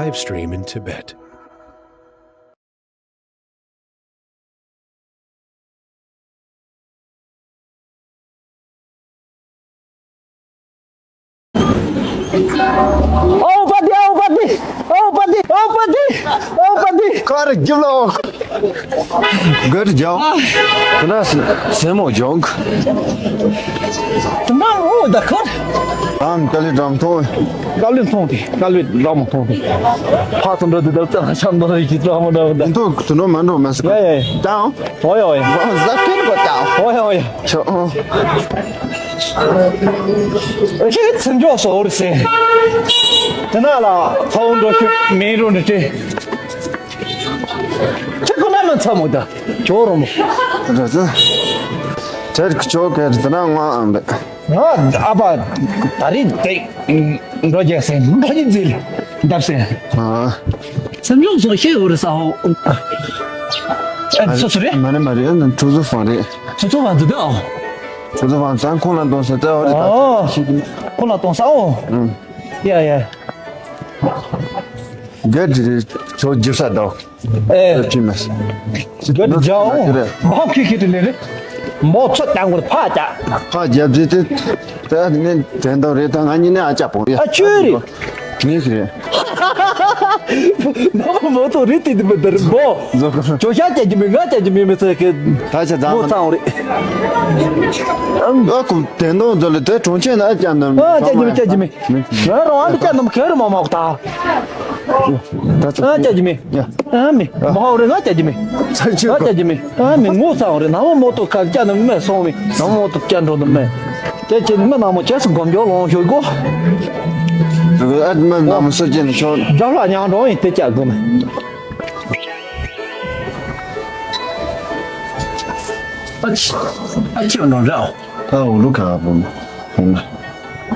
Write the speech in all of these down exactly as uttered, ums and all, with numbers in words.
Live stream in Tibet. ཨོ་པ་ཏི། ཨོ་པ་ཏི། ཨོ་པ་ཏི། ཨོ་པ་ཏི། ཨོ་པ་ཏི། ཁར་གྱི་ལོ། གར་ཇོག་ཁོ་ན་སེ་མོ་ཇོག་དེ་མ་འོ་ད་ཁར། ཨམ་ཀ་ལི་འགྲམ་ཐོང་། ཀ་ལི་མཐོང་དེ། ཀ་ལི་འགྲམ་མཐོང་དེ། ཕ་ཚོ་འགྲོ་དུས་ད་ལྟ་ཤམ་འདོ་རེ་གི་ཙམ་མ་འདྲ་བ་ད། འདུག་དུ་ནོ་མ་འགྲོ་མ་སི། ཡ་ཡ་ཡ། ད་ཨོ། ཨོ་ཡ་ཨོ་ཡ། ཟ་ཀིན་པ་ད་ཨོ། ཨོ་ཡ་ཨོ་ཡ། ཆོ་ཨོ། ཨེ་ཤེ་ཚིམ་འཇོག་སོ་རི་སེ། དེ་ན་ལ་ཚ་བོ་འགྲོ་ཤུ་མེ་རོ་འདྲི་ཏེ། ཁྱེད་ཁོ་ན་མ་ཚ་མོ་ད་ཇོ་རོ་མོ། ར་ཙ། ཁྱེད་ཁྱོ་ག་དེ་ན་ང་ཨམ་བེ། ང་ཨ་ཕ་ད་རེས་དེ་འགྲོ་རྒྱག་སེ་འགྲོ་ཡི་འཛིལ་འདབ་སེ། ཨ། ཚིམ་འཇོག་སོ་ཤེ་འོ་རི་ས་ཧོ། ཨ་སོ་སོ་རེད། མ་རེད་མ་རེད། ཨ་ནི་ཁྲུ་ཚོ་ཧྥང་རེད། ཁྲུ་ཚོ་ཧྥང་ཚོ་དེ་ཨོ། ཁྲུ་ཚོ་ཧྥང་ཚང་ཁོང་ལ་འདོན་ས་དེ་ཨོ་རེད་ད། ཨོ། ཁོང་ལ་གཏོང་ས་ཨོ། ཨུམ། ཡ་ཡ། གལ་ཏེ་ཁྱོད་རྒྱུ་ས་དང་། ཨེ། ཅི་མ་ཟད། གལ་ཏེ་རྒྱ་ཨོ། རེད། མོ་ཁི་ཁི་དེ་ལེ་རེད། མོ་ཚོ་དང་གོ་ཕ་ཅག་ཕ་རྒྱབ་རྗེས་དེ། ད་ནི་དྲན་དང་རེད། ད་ང་གཉིས་ནས་ཨ་ཅག་པོ་རེད། ཨ་ཁྱོད་རེད། ངས་རེད། མ་མ་མོ་ཚོ་རེད་དེ་དེ་མི་འདིར་མོ། ཇོ་ཤ་རྒྱག་གི་མེད། ང་རྒྱག་གི་མེད་མི་ཚེ་གི། ད་ཆ་ད་མོ་ཚང་རེད། ཨ་ཁུ་དྲན་དང་ཚོ་ལ་དེ་གྲོང་ཁྱེར་ན་ཨ་ཅག་ནམ། ཨ་རྒྱག་གི་མེད། རྒྱག་གི་མེད། ང་རང་ཨ་ཅག་ནམ་ཁེར་མ་མ་ད། ད་ཚོ་ཨ་རྒྱག་གི་མེད། ཡ། ཨ་མི། མ་ཧོ་རེ་ང་རྒྱག་རྒྱུ་མེད། ཚར་ཆོད་ང་རྒྱག་རྒྱུ་མེད། ཨ་མི་ངོ་ཚ་བ་རེད། ནང་མོ་མོ་ཏོ་ཁ་རྒྱག་ནི་མེད་སོང་མི། ནང་མོ་མོ་ཏོ་རྒྱག་འགྲོ་ནི་མེད། དེ་ཁྱེད་མི་ནང་མོ་ཁྱེད་སུ་སྒོམ་རྒྱག་ལོང་ཤོད་གོ། ཨ་མི་ནང་མོ་སུ་ཅན་ཆོ། རྒྱབ་ལ་ཉང་འགྲོ་ཡིན་དེ་རྒྱག་དགོས་མེད། ཨ་ཅི་ཨ་ཅི་འགྲོ་འདྲ། ཨ་འུ་ལུ་ག་བུ་ཧུང་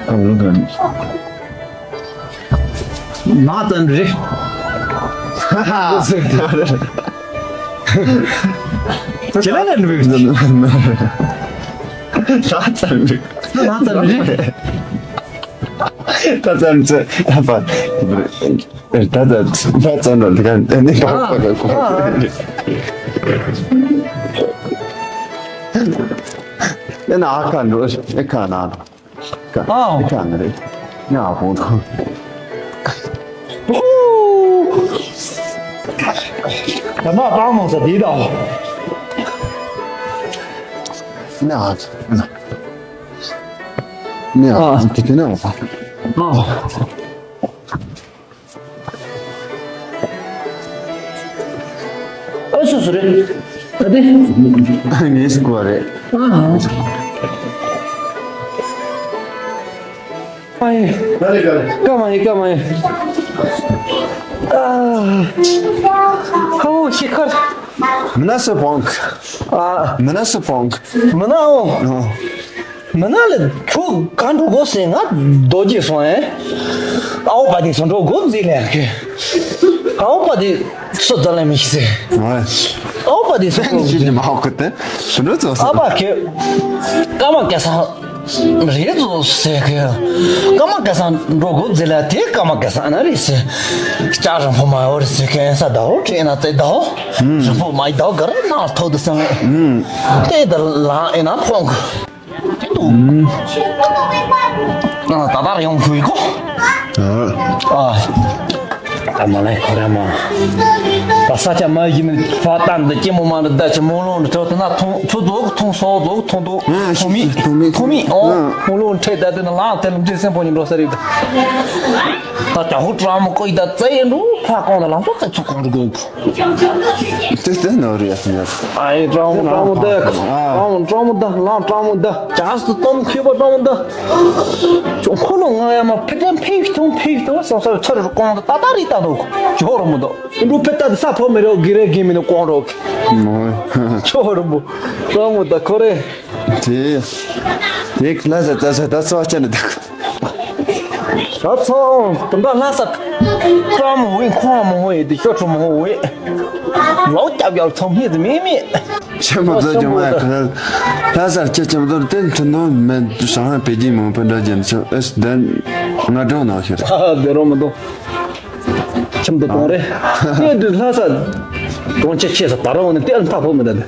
ཨ་འུ་ལུ་ག། ནག་ཙམ་རེད། ཧ་ཧ། ཁྱེད་ལ་ལ་འགྲོ་བའི། ནག་ཙམ་རེད། ནག་ཙམ་རེད། ད་ཙམ་ཙེ་ཨ་ཕ། ད་ད་ད་ཙམ་ཙམ་རེད། ད་ནི་ཨ་ཨ་ཨ་ཨ་ཨ་ཁ་འགྲོ་ཨེ་ཁ་ན། ཀ་ཨ། ཀ་ནི་རེད། ཉ་ཧོང་ཐང་། ཧུ། ད་ནག་ཏང་མོ་ས་དེ་དང་། ནག་ནག་ཨ། དེ་དེ་ནག་ཨ། ཨ་སོ་སོ་རེད། ཨ་དེ། ངས་སུ་གོ་རེད། ཨ། ཨ་ཡེ། ག་རེ་ག་རེ། ཀ་མ་ཡེ་ཀ་མ་ཡེ། ཨ། ཧ་བོ་ཤི་ཁར། མི་ན་སུ་པོང་། ཨ། མི་ན་སུ་པོང་། མི་ན་འོ། ཨ། མི་ན་ལ་ཁྱོད་གང་འགྲོ་དགོས་ཟེར་ང་རྡོ་རྗེ་སོང་ཨེ། ཨའོ་པ་དེ་སོང་འགྲོ་དགོས་ཟེར་ལས་ཁེ། ཨའོ་པ་དེ་སོ་ཙ་ལ་མི་ཤི་ཟེར། ཨའོ་པ་དེ་སོ་ཁོ་ཤི་ནི་མ་ཧོ་ཁུ་ཏེ་ཤི་ནོ་ཙོ་ཨ་ཟེར། པ་ཁེ། ཀ་མ་ཀ་ས་རེད་ཙོ་ཟེར་ཁེ། ཀ་མ་ཀ་ས་འགྲོ་དགོས་ཟེར་ལ་དེ་ཀ་མ་ཀ་ས་ན་རེད་ཟེར། ལྕགས་རིང་པོ་མ་ཡོད་རེད་ཟེར་ཁེ་ས་ཟླ་བོ་དྲན་ན་ཙེ་ཟླ་བོ། རིང་པོ་མ་ཡི་ཟླ་བོ་ག་རེ་ན་ཐོག་ཏུ་སང་། དེ་ལྟར་ལངས་ཨེ་ན་ཕོང་གི། ད་ལྟ་ཡོང་ཞུ་ཡི་གོ། ཨ། ད་མ་ལས་ཁོ་ར་མ། ད་ས་ཆ་མ་ཡིན་ནི་ཕ་ཏན་འདི་ཀྱི་མོ་མ་འདི་ད་ཀྱི་མོ་ལོང་འདི་ཐོག་ཏུ་ན་ཐོང་ཆུ་རྫོགས་ཐོང་སོ་རྫོགས་ཐོང་དུ། ཐོང་མི་ཐོང་མི་ཐོང་མི་ཨོ། མོ་ལོང་ཁྲེ་ད་དེ་ན་ལ་དེ་ལ་འདྲེ་སེམས་པོ་ཉིན་འགྲོ་ས་རེད། ད་ཀྱ་ཧུ་ཏྲ་མོ་ཀོ་ཡི་ད་ཙེ་ཡིན་འགྲོ་ཕ་ཀོང་ད་ལ་སོ་ཙེ་ཚུ་ཀོང་འགྲོ་གོ། དེ་དེ་ནོ་རེད་ཡ། ཨ་ཡེ་ཀྲང་མོ་ཀྲང་མོ་ད། ཀྲང་མོ་ཀྲང་མོ་ད། ལང་ཀྲང་མོ་ད། ཅག་སུ་ཏོམ་ཁེ་པོ་ཀྲང་མོ་ད། ཅོ་ཁོ་ལོ་ང་ཡ་མ་ཕི་ཏན་ཕེ་ཐོང་ཕེ་ཐོང་སོ་སོ་ཆར་ཀོང་ད་ད་ད་རི་ད་དོ། ཅོ་རོ་མོ་ད། འདུ་ཕེ་ད་ས་ཕོ་མེ་རོ་གི་རེ་གི་མི་ནི་ཀོང་རོ། ཅོ་རོ་མོ། ཀྲང་མོ་ད་ཁོ་རེ། དེ། དེ་ལ་ས་ད་ས་ད་ཚོ་ཅན་ད། ད་ཚོ་དུམ་པ་ལྷ་ས་བཀྲ་མོ་ཝེ་ཁོང་མོ་ཝེ་དེ་ཤོ་ཁྲོ་མོ་ཝེ་ལོ་རྒྱབ་རྒྱབ་ཚོ་མི་དེ་མི་མི་ཆེན་མོ་ཚོ་ཅུང་མ་ཁ་ལྷ་ས་ཁྱེད་ཆེན་མོ་ཚོ་དེ་མཐུན་དོན་མེད་ཧྲང་ཧའེ་པེ་ཅིན་མོང་ཕན་འདྲ་ཅན་ཚོ་ཨེ་སི་དན་ང་གྲོ་ནང་ཤར་ཨ་དེ་རོ་མི་འདུག་ཁྱིམ་དུ་གཏོང་རེད། དེ་དུས་ལྷ་ས་གྲོང་ཁྱེར་ཆེ་ས་ད་རང་ནས་དེ་ཨ་མཐའ་ཕོག་མི་འདུག་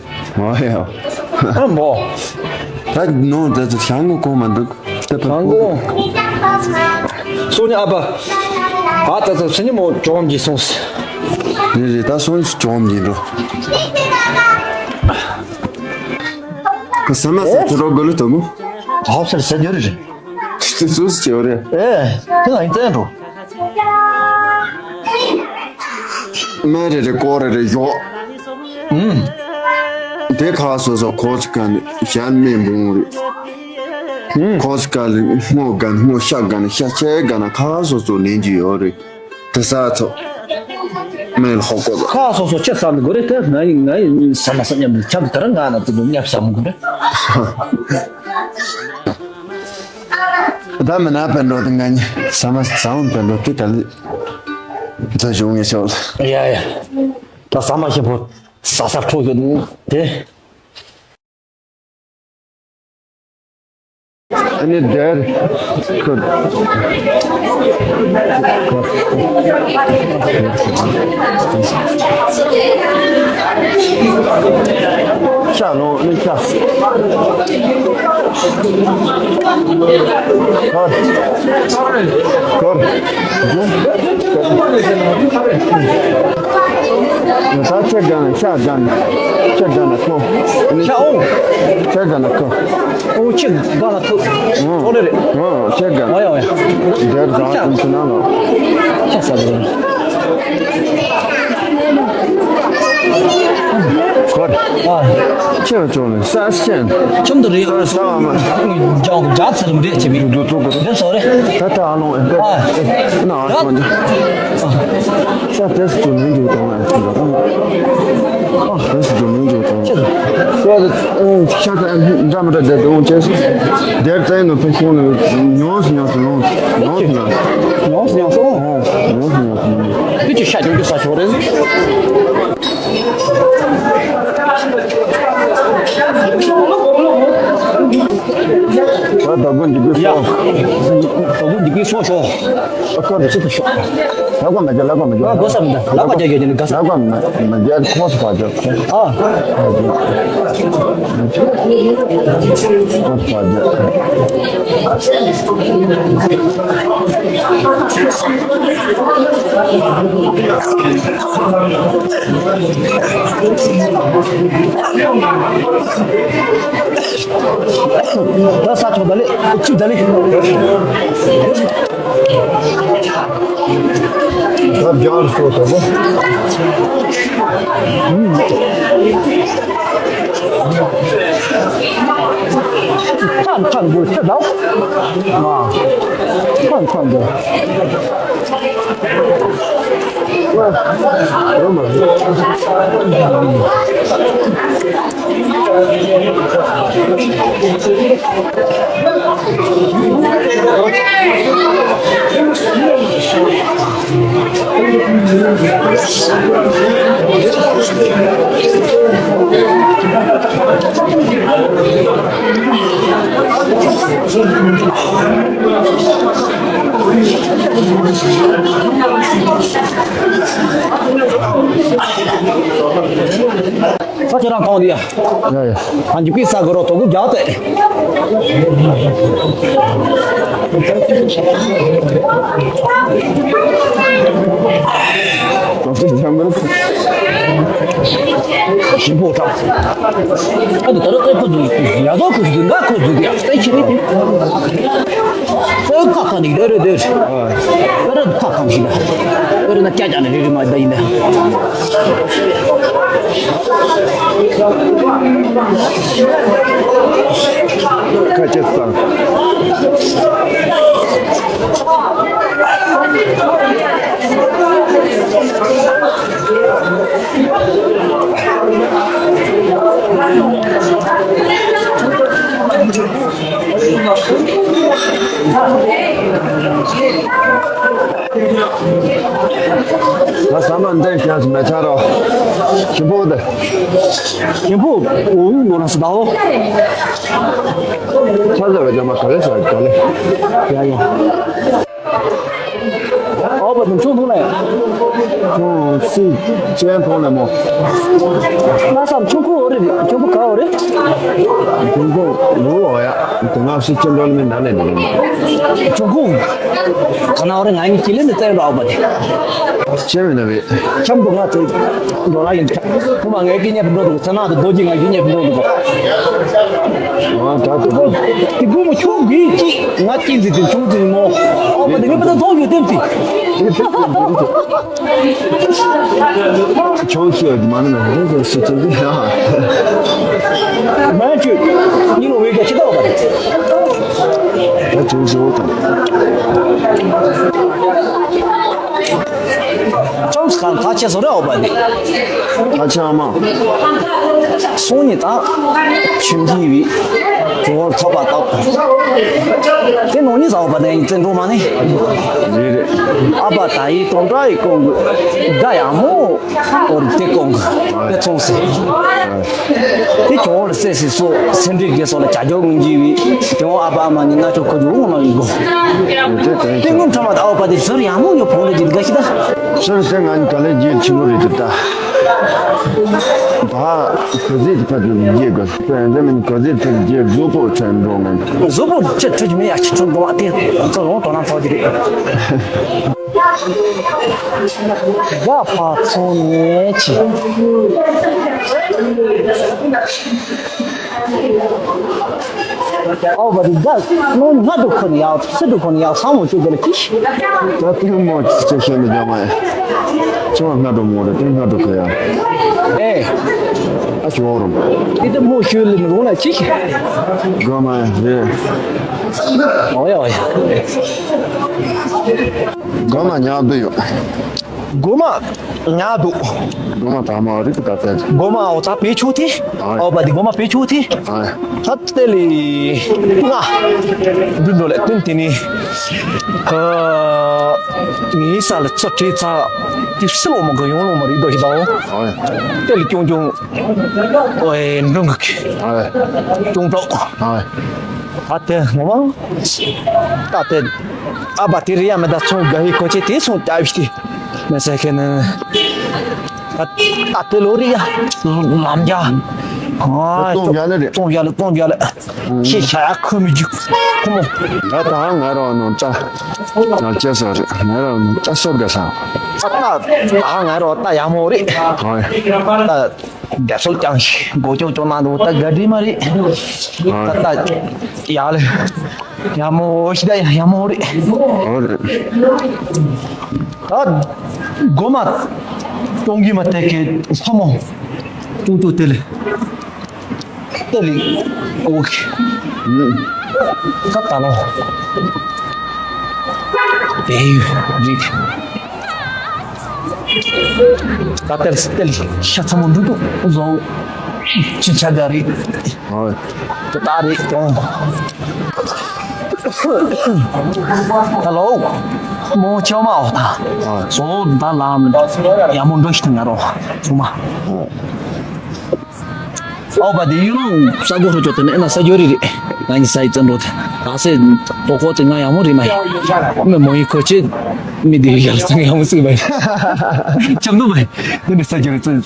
ཨ་མོ། ད་ནོ་ད་ཚོ་ཤང་གོ་གོ་མ་འདུག་ད་པ་ཤང་གོ། སོ་ནི་ཨ་པ། ཨ་ད་ཚོ་སི་ནི་མོ་ཇོམ་གྱིས་སོང་། རེད་རེད། ད་སོ་ནི་ཇོམ་གྱིས་འགྲོ། ཁོ་ས་མ་ས་ཚོ་རོགས་དགོས་ལ་དོ་མོ། ཧོབ་སར་ཟེར་རྒྱུ་རེད། ཁྱེད་ཚོས་ཅི་ཡོད་རེད། ཨེ། དེ་ལ་ཡིན་ཙན་འགྲོ། སྨན་རེ་རེ་ཀོ་རེ་རེ་ཡོག་ཨུམ། དེ་ཁ་སོ་སོ་ཁོ་ཅི་ག་ནི་གཞན་མེད་འབུང་རེད། ཨུམ། ཁོ་ཅི་ག་ལི་སྔོ་ག་ནི་སྔོ་ཤ་ག་ནི་ཤ་ཆེ་ག་ནི་ཁ་སོ་སོ་ལེན་གྱི་ཡོད་རེད། དེ་ས་ཚོ། མེ་ལ་ཧོ་ཀོ་ལ། ཁ་སོ་སོ་ཆེ་ས་མི་དགོས་རེད་དེ། ང་ཡི་ང་ཡི་ས་མ་ས་མཉམ་དུ་ཁྱབ་དེ་ར་ང་ན་དུ་མཉམ་ས་མི་དགོས་རེད། ད་མི་ན་པན་འགྲོ་དེ་ང་ནི་ས་མ་ས་འོན་པན་འགྲོ་དེ་ག་ལི་ད་བྱུང་ངེས་ཤོག་ཡ་ཡ། ད་ས་མ་ཤེས་པོ་ས་ས་འཕྲོ་ཡོད་དེ། ཨ་ནི་དེར་ཁོ། ཤ་ལོ་ནི་ཤ། ཁོ། ཁོ། ད་ཆེ་གང་ཤ་གང་ཆེ་གང་ན་ཁོ། ཤ་འོང་། ཆེ་གང་ན་ཁོ། ཨོ་ཆེ་གང་ན་ཁོ། ཨོ་རེ་རེ། ཨོ་ཆེ་གང་། ཨོ་ཡ་ཨོ་ཡ། དེར་ད་ཤ་ཨིན་ཆུ་ན་ལོ། ཤ་ས་རེ། ཁོ། ཨ། ཆེ་བ་ཅོ་ནི་ས་ཤན། ཁྱིམ་དུ་རེ་ས་བ་མ། ཇག་ཇག་ཚི་རིམ་རེ་ཆེ་བི། འདུ་ཚོགས་གོ། རེ་སོ་རེ། ད་ད་ཨ་ལོང་ཨེ། ཨ། ན་ཨ་ཅོ་ན། ཤ་དེ་སུ་ནན་འཇུ་དང་ཨ་ཅོ་ན། ཨ་དེ་སུ་ནན་འཇུ་དང་། ཤ་དེ་ཤ་དེ་འདྲ་མི་འདྲ་དེ་དུང་ཅེས། དེར་བཙན་ནོ་ཕེ་ཤོང་ནོ་ཉོས་ཉོས་ལོང་ཉོས་ལ། ཉོས་ཉོས་ལོང་ཉོས་ཉོས་ལོང་། དེ་ཅི་ཤ་ཅོ་ཅོ་ས་ཆོག་རེད། ད་ད་གོ་འདི་གི་ཡ། སོ། ད་གོ་འདི་གི་སོ་ཤོ། ཨ་ཁ་རེ་ཅི་ཏུ་ཤོ། ལ་གོ་མ་ཇ་ལ་གོ་མ་ཇ། ཨ་གོ་ས་མི་ད་ལ་གོ་ཇ་ཇ་ཇ་ནི་ག་ས། ལ་གོ་མ་མ་ཇ་ཁོ་སུ་པ་ཇ། ཨ། ཁོ་སུ་པ་ཇ། ད་ས་ཆོག་ད་ལེ་ཅིག་ད་ལེ། ད་རྒྱང་སོ་ད་གོ། ཐང་ཐང་དུ་ཤི་དང་། ཨ། ཐང་ཐང་དུ། ས་ཁྱེད་རང་གང་དེ་ཡ། ཡ་ཡ། ཨ་འཇིགས་པའི་ས་གོ་རོ་དོ་གུ་རྒྱག་སྟེ། ཞིམ་པོ་དྲག་ཨ་ནི་ད་རུང་ཨེ་ཁོ་འདུག་ཡ་ཟོ་ཁོ་འདུག་ང་ཁོ་འདུག་ཡ་སྟེ་ཁྱེད་རེད། ཨོ་ཁ་ཁ་ནི་རེ་རེ་རེ། ཨོ་རེ་ཁ་ཁ་ཞིག་ཨོ་རེ་ན་ཀྱ་ཀྱ་ནི་རེ་རེ་མ་ད་ཡིན་ན། ཁ་ཆེ་སང་། ང་ཟ་མ་འདྲེན་ཤག་མེ་ཆ་རོ། ཞིམ་པོ་འདི། ཞིམ་པོ་འོ་ཡུ་ནོ་ར་སི་ད་འོ། ཆ་ཟ་བའི་ཇ་མ་ག་རེ་ཟ་ག་ལེ། ཡ་ཡ། ཨོ་བ་དུང་ཆུང་འདུག་ལེ། ཁོང་སྲིད་ཅན་ཐོག་ལ་མོ། ལྷག་བསམ་ཆུང་ཀུ་འོ་རེད། ཆུང་ཀུ་ག་འོ་རེད། ཆུང་ཀུ་ལུ་འོ་ཡ། དེ་སྔ་སྲིད་ཅན་འགྲོ་ལ་མི་འདྲ་ལས་འདུག་ཆུང་ཀུ། ག་ན་འོ་རེད། ང་གཉིས་ཀྱི་ལས་འདི་བཙན་འགྲོ་ཨ་པ་དེ། ཤེས་མི་འདུག་བས། ཁྱམ་དུ་ང་ཚོའི་འགྲོ་ལ་ཡིན། ཁོ་མ་ངའི་སྐད་ཉན་འགྲོ་འདུག་ཚ་ན་དུ་རྡོ་རྗེ་ང་གི་ཉན་འགྲོ་འདུག་ཨ་ད་དུ་དེ་བུ་མོ་ཆུང་གི་ཅི་ང་ཅི་འཛི་དེ་ཆུང་ཙི་མོ། ཨ་པ་དེ་ངའི་པ་ད་རྫོང་ཡོད་དེམ་ཅི། ཆུང་ཤོས་མ་ནི་མ་ནི་ཟེར་སུ་ཅི་ཟེར་ཡ། མ་ཆུ་ཉི་ལོ་བའི་ག་ཆི་ཏོག་པ་རེད། ད་ཆུང་ཤོས་དང་། ཅོང་ཁང་ཁ་ཆེ་སོ་ར་འོ་པ་ནི། ཁ་ཆེ་ཨ་མ། སོང་ཉི་དང་། ཆུན་གྱི་བི། ཇོ་བོར་ཐོབ་པ་དང་། དེ་ནོ་ཉི་ཟ་འོ་པ་ནི་བཙན་འགྲོ་མ་ནི། རེད་རེད། ཨ་པ་ད་ཡི་ཏོང་ཀྲ་ཡི་ཀོང་གུ། ད་ཡ་མོ། འོ་རེད་དེ་ཀོང་གུ། དེ་ཚོང་སེ། དེ་ཇོ་བོར་སེ་སི་སོ་སེ་འདྲི་གེ་སོ་ལ་ཅ་ཇོ་ངུང་གི་བི། དེ་འོ་ཨ་པ་ཨ་མ་ནི་ན་ཆོ་ཁོ་ཇོ་ངུང་ལ་ཡི་གོ། དེ་ངུ་ཁྲ་མ་ད་འོ་པ་དེ་ཟུར་ཡ་མོ་ཉོ་ཕོང་ལ་ཇི་ག་ཤི་ད། སོ་སོ་ང་ནི་ག་ལེ་རྒྱུད་ཆེན་པོ་རེད་འདུག་ད། ད་ག་ཟིག་ཕ་དུ་རྒྱུད་ག་ཟེར་འདི་མིན་ག་ཟིག་ཕ་རྒྱུད་གཟུགས་པོ་ཆེན་འགྲོ་ངན། གཟུགས་པོ་ཆེ་ཁྲུ་ཅི་མི་ཡ་ཆེ་ཁྲུ་འགྲོ་བ་དེ་ཚོ་ཡོང་དོ་ན་ཚོ་གི་རེད། ཡ་ཕ་ཚོ་ནས་ཆེ། ཨའོ་བ་དེ་ད་ནོ་སྔ་དུ་ཁོ་ནི་ཡག་སི་དུ་ཁོ་ནི་ཡག་ས་མོ་བཅུ་དེ་ལ་ཁྱི་ཤི། ད་དེ་མོ་ཅི་ཤེས་མི་འདུག་མ་ཡ། ཅི་བ་སྔ་དུ་མོ་རེད་དེ་སྔ་དུ་ཁོ་ཡ། ཨེ། ཨ་ཅི་བ་རུང་། དེ་དེ་མོ་ཤུལ་ལ་མི་རུང་ལ་ཁྱི་ཤི། གོ་མ་ཡ་རེད། ཨོ་ཡ་ཨོ་ཡ། གོ་མ་ཉག་དུ་ཡོད། མགོ་མ་ཉག་འདུག་མགོ་མ་དག་མ་རིག་ག་ཏེ། མགོ་མ་འོ་ཙ་བེ་ཆུ་ཏེ། ཨ། ཨོ་བ་དེ་མགོ་མ་བེ་ཆུ་ཏེ། ཨ། ད་ཏེ་ལི་ང་འདི་འདོ་ལེ་ཏུན་ཏེ་ནི། ཨ། ངའི་ས་ལ་ཚོ་ཁྲི་ཚ་ཏི་སི་ལོ་མ་ག་ཡོང་ལོ་མ་རིག་དོ་ཞི་དའོ། ཨ། ཏེ་ལི་ཀྱོང་ཀྱོང་། ཨོའི་འབྲོང་གི། ཨ། ཀྱོང་ཏོག་ཨ། ད་ཏེ་ངོ་མ། ད་ཏེ། ཨ་བ་དེ་རི་ཡ་མེ་ད་ཚོང་ག་ཧི་ཁོ་ཆེ་དེ་ཚོང་ད་བི་ཏི། མེ་ས་ཁེ་ནི། ད་ད་ཏེ་ལོ་རི་ཡ། ལམ་རྒྱ། ཨ། ཏོང་རྒྱ་ལ་རེད། ཏོང་རྒྱ་ལ་ཏོང་རྒྱ་ལ། ཤེས་བྱ་ཡ་ཁོ་མི་རྒྱུག་ཁོ་མོ། ང་ད་ང་རོ་ནོ་ཙ། ང་ཅེ་ས་རེད། ང་རོ་ནོ་ཙ་སོར་ག་ས། ད་ད་ང་རོ་ད་ཡ་མོ་རེད། ཨ། ད། རྒྱ་སོལ་ཀྱང་ཞིག་མགོ་ཅོག་ཅོག་ན་འདུག་ད་ག་འདྲི་མ་རེད། ད་ད་ཡ་ལེ། ཡ་མོ་ཞི་ད་ཡ་མོ་རེད། ཨོ་རེད། ད་མགོ་མ་ཀྱོང་གི་མ་ཏེ་ཀེ་ཕ་མོ་ཀྱོང་ཀྱོ་ཏེ་ལེ། ཏེ་ལེ་ཨོ་ཁེ། ད་ད་ལོ། དེ་ཡུ་རིག་ད་ལྟར་སྟེལ་ཤ་ཚ་མོ་འདུག་འདུག་བཟོ། ཅི་ཆ་ག་རེད། ཧོꯏ། ད་ད་རེད་ཀྱང་། ད་ལོ། མོ་ཅོ་མ་འོ་ད། ཧོꯏ། བཟོ་ད་ལམ། ཡ་མོ་འགྲོ་ཤི་ང་རོ། ཚུ་མ། ཧོ། ཨའོ་བ་དེ་ཡུལ་ལུང་ས་གོ་ཧྲོ་ཅོ་དེ་ནས་ཨེ་ན་ས་ཇོ་རི་རེད། ང་གཉིས་ས་ཡི་བཙན་འགྲོ་དེ། ད་སེ་ཏོ་ཁོ་དེ་ང་ཡ་མོ་རི་མ་ཡི། མི་མོ་ཡི་ཁོ་ཆེ། མི་དེ་ཡར་སང་ཡ་མོ་སུ་མ་ཡི། ཅམ་དུ་མ་ཡི། དེ་ནས་ས་ཇོ་རི་ཙི།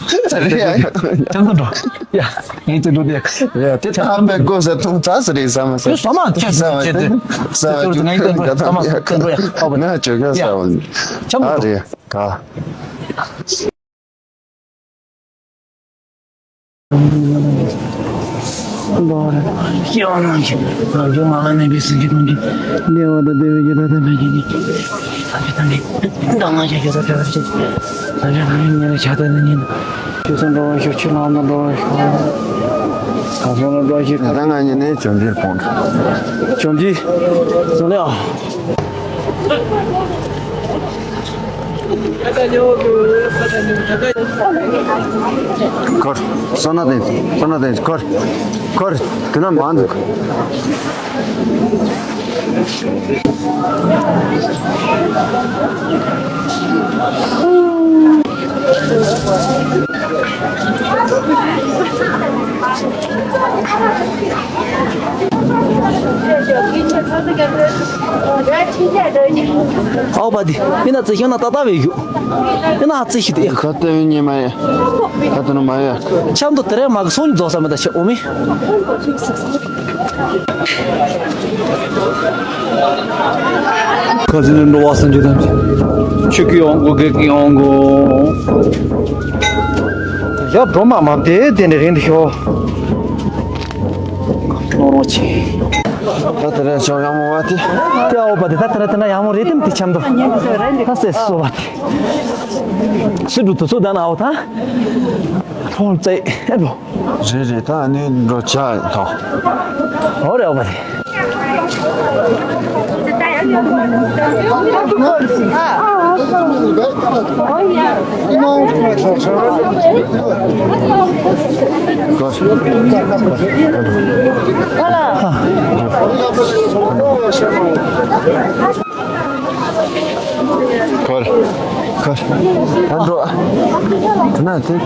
ཅམ་དུ་འགྲོ། ཡ། ངའི་བཙན་འགྲོ་དེ། ཡ་དེ་ཐམ་པའི་སྒོ་ས་ཐུང་ཙ་སི་རེད་ས་མ་ས། དེ་ས་མ་ཁྱེད་ས་མ་ཁྱེད་དེ། ས་མ་ཁྱེད་དེ་ང་ཡི་བཙན་འགྲོ་ས་མ་བཙན་འགྲོ་ཡ། ཨའོ་བ་ན་ཅོ་ག་ས་བ། ཅམ་དུ་འགྲོ། ཡ། འཁོར། བསོད་ནམས་ལྡན། བསོད་ནམས་ལྡན། འཁོར། འཁོར། དེ་ན་མ་འདུག་ཨའོ་པ་དེ་མི་ན་ཙི་ཤོ་ན་ཏ་ཏ་བའི་ཡུ། མི་ན་ཙི་ཤི་དེ་ཡ། ཁ་ཏེ་ཉི་མ་ཡ། ཁ་ཏེ་ནུ་མ་ཡ། ཆམ་དུ་དེ་རེ་མ་གི་སོང་རྫོགས་ས་མི་ད་ཤི་འོ་མི། ཁ་ཟི་ནི་འགྲོ་བ་སེམས་ཅན་ཐམས་ཅད་ཆོས་ཀྱི་དབང་པོ་བགེགས་ཀྱི་དབང་པོ། ཡ་འགྲོ་མ་མ་བདེ་དེ་ནི་རིང་དུ་ཤོག་ནོར་བ་ཆེ། ད་དེ་རེད་ཤོག་ཡག་མོ་བ་དེ། དེ་ཨའོ་པ་དེ་ད་དེ་རེད་དེ་ན་ཡག་མོ་རེད་དེ་མི་དེ་ཆམ་དུ། ད་སེ་སོ་བ་དེ། སི་འགྲོ་དུ་སོ་ད་ན་ཨའོ་ད། ལྷོང་ཙེ་ཨེ་འགྲོ། རེད་རེད། ད་ནི་འགྲོ་ཆ་ཐོ། ཧོ་རེ་ཨའོ་པ་དེ། ཁོར། ཁོར། ད་འགྲོ། དེ་ན་དེ། ཁར།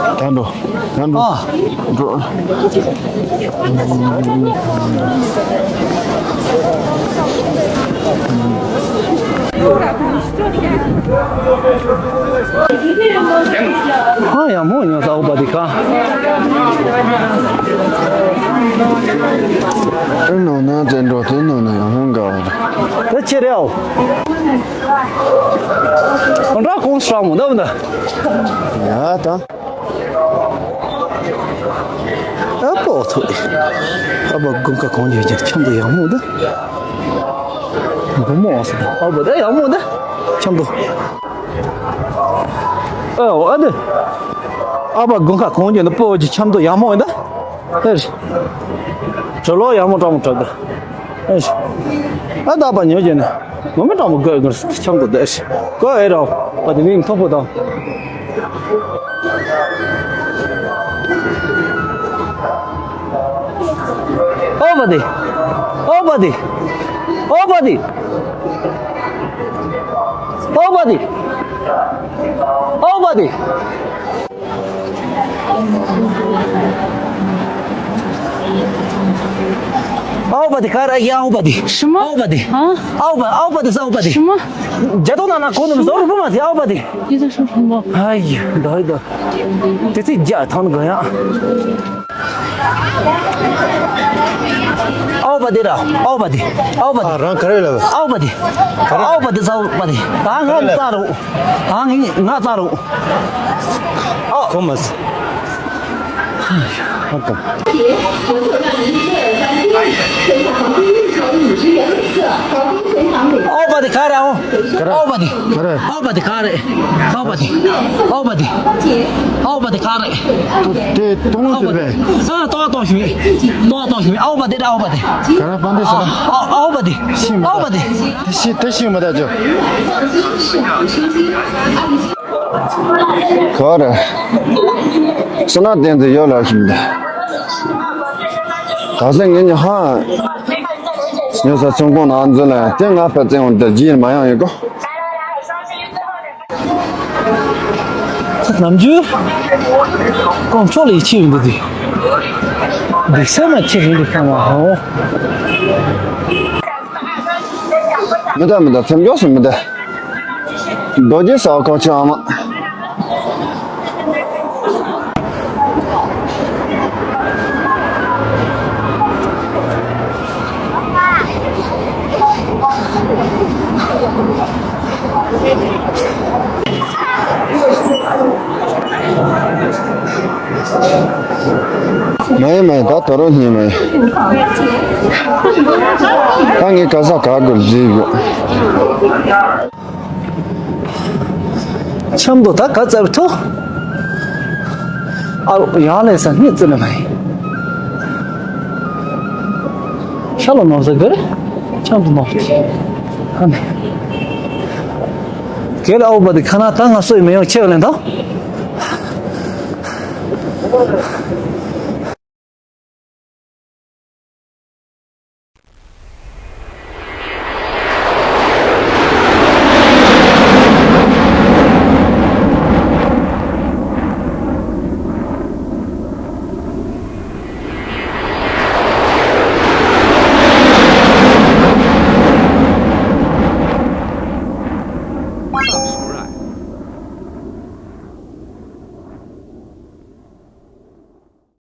ད་འགྲོ། ད་འགྲོ། ཨ། འགྲོ། ཨ་ཡག་མོ་ཉོ་ས་ཨའོ་པ་དེ་ཁ། དེ་ནང་ན་དེ་འགྲོ་དེ་ནང་ན་ཡག་མོ་འགའ་བ་རེད། དེ་ཆེ་རེད་ཨའོ། འདྲ་གོང་སྲ་མོ་འདབ་འདབ། ཡ་ད། ཨ་པོ་ཐུ། ཨ་པ་དགུན་ཁ་གང་ཡོད་ཀྱང་ཆམ་དུ་ཡག་མོ་འདུག་བུ་མོ་ཨ་སི་ད་ཨ་པོ་ད་ཡག་མོ་འདུག་ཆམ་དུ། ཨ་འོ་ཨ་འདི། ཨ་པ་དགུན་ཁ་གང་ཡོད་ན་པོ་ཀྱི་ཆམ་དུ་ཡག་མོ་འདུག་ཨེ་རེད། གྲོ་ལོ་ཡག་མོ་སྤྲང་མོ་གྲག་གི། ཨེ་ཤ། ཨ་ད་པ་ཉོ་རྒྱུ་ནི། ངོ་མི་སྤྲང་མོ་དགོས་དགོས་ཆང་དུ་བསྡད་ཤ། གོ་ཨེ་རོ། པ་དེ་མིང་མཐོ་པོ་དང་། ཨོ་པ་དེ། ཨོ་པ་དེ། ཨོ་པ་དེ། ཨོ་པ་དེ། ཨོ་པ་དེ། ཨའོ་པ་དེ་ག་རེ་ཡ། ཨའོ་པ་དེ།什么？ཨའོ་པ་དེ།啊？ཨའོ་པ། ཨའོ་པ་དེ་ས། ཨའོ་པ་དེ།什么？རྒྱ་ཐོག་ན་ན་གོ་ནམ་ཟོ་རུ་པོ་མ་དེ། ཨའོ་པ་དེ། 你在说什么？ཨ་ཡ་ད་ཡ་ད། དེ་ཚེ་རྒྱ་ཐང་ག་ཡ། ཨའོ་པ་དེ་ར། ཨའོ་པ་དེ། ཨའོ་པ་དེ། ཨ་རང་ག་རེ་ལབ། ཨའོ་པ་དེ། ཨའོ་པ་དེ་ས། ཨའོ་པ་དེ། ད་ང་ཙ་རུ། ད་ང་ང་ཙ་རུ། ཨའོ། ཁོ་མ་ཟ། ཨའོ་པ་དེ་ག་རེ། ཨའོ། ཨའོ་པ་དེ། ཨའོ་པ་དེ་ག་རེ། ཨའོ་པ་དེ། ཨའོ་པ་དེ། ཨའོ་པ་དེ་ག་རེ། དེ་ཏོང་ལོ་དེ་རེད། ཨ་ཏོག་ཏོག་ཞུ། ཏོག་ཏོག་ཞུ། ཨའོ་པ་དེ་རེད། ཨའོ་པ་དེ། ག་རེ་པ་འདི་ཟེར། ཨའོ་པ་དེ། ཤི་མི་ཨའོ་པ་དེ། དེ་ཤི་དེ་ཤི་མི་ད་ཅོ། ག་རེ། སོ་ན་བསྟན་ཚེ་ཡོད་ལ་ཤི་མི་ད། ག་ས་ངེད་ཉི་ཧ། ཉོ་ས་ཚོང་ཁང་ནང་འཛུལ་ལ་དེ་ང་ཕ་བཙན་འོང་དེ་རྗེས་མ་ཡང་ཡོད་གོ། ནམ་རྒྱུན་དཀོན་མཆོག་ལ་ཡིད་ཆེས་ཡོད་འདུག་དེ། འདི་སེམས་ལ་ཁྱེད་རིང་དུ་བཏང་བ་ཧོ། མི་ད་མི་ད་མཚམས་འཇོག་སུ་མི་ད། རྡོ་རྗེ་ས་ཁོ་ཆུ་ཨ་མ། མ་ཡིན་མ་ཡིན། ད་དོ་རོ་སྙིང་མ་ཡིན། ད་ངས་ག་ས་ག་དགོས་བཟོས་ཡོད། ཆམ་དུ་ད་ག་ཙར་ཐོ། ཨ་ཡང་ལས་ས་སྙིང་རྩེ་ལ་མ་ཡིན། ཤ་ལ་ནོར་ཟེར་གི་རེད། ཆམ་དུ་ནོར་ཧ་ནི། གལ་ཨའོ་པ་དེ་ཁ་ན་ད་ང་སོས་མེ་ཡོང་ཆེ་བ་ལེན་ད།